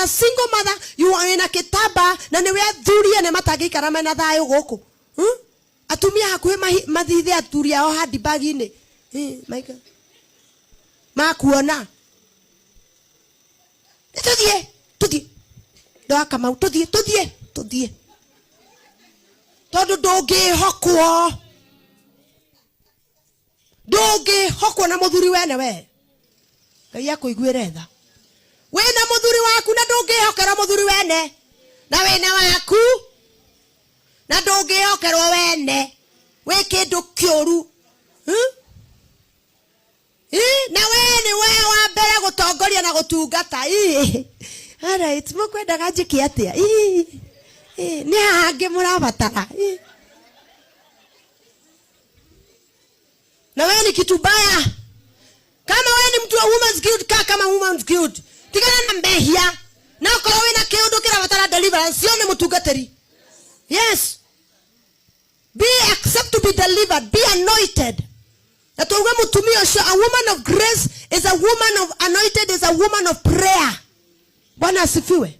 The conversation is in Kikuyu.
single mother, you are in a kĩtamba na nĩwe athuri ene matangĩikara mena thayũ gũkũ. Atumia hakuhĩ mathithe athuri ao handibag-inĩ. Michael. Makuona. Tũthiĩ, tũthiĩ. Ndoa Kamau, tũthiĩ, tũthiĩ, tũthiĩ. Tondũ ndũngĩhokwo. Ndũngĩhokwo na mũthuri wene we. Ngai akũiguĩre tha. Wĩna mũthuri waku na ndũngĩhokerwo mũthuri wene. Na wĩna waku na ndũngĩhokerwo wene. Wĩ kĩndũ kĩũru. Ĩ, na we nĩ we wa mbere gũtongoria na gũtungata. Ĩ, alright, mũkwendaga njĩke atĩa? Ĩ, ĩ, nĩ haha hangĩ mũrabatara. Ĩ. Na wewe ni kitu baya. Kama wewe ni mtu wa Women's Guild, kaa kama Women's Guild. Tigana na mehia. Na okorwo wĩna kĩũndũ kĩrabatara deliverance, sio nĩ mũtungatĩri. Yes. Be accept to be delivered, be anointed. Na tuuge mũtumia ũcio, a woman of grace is a woman of anointed, is a woman of prayer. Bwana asifiwe.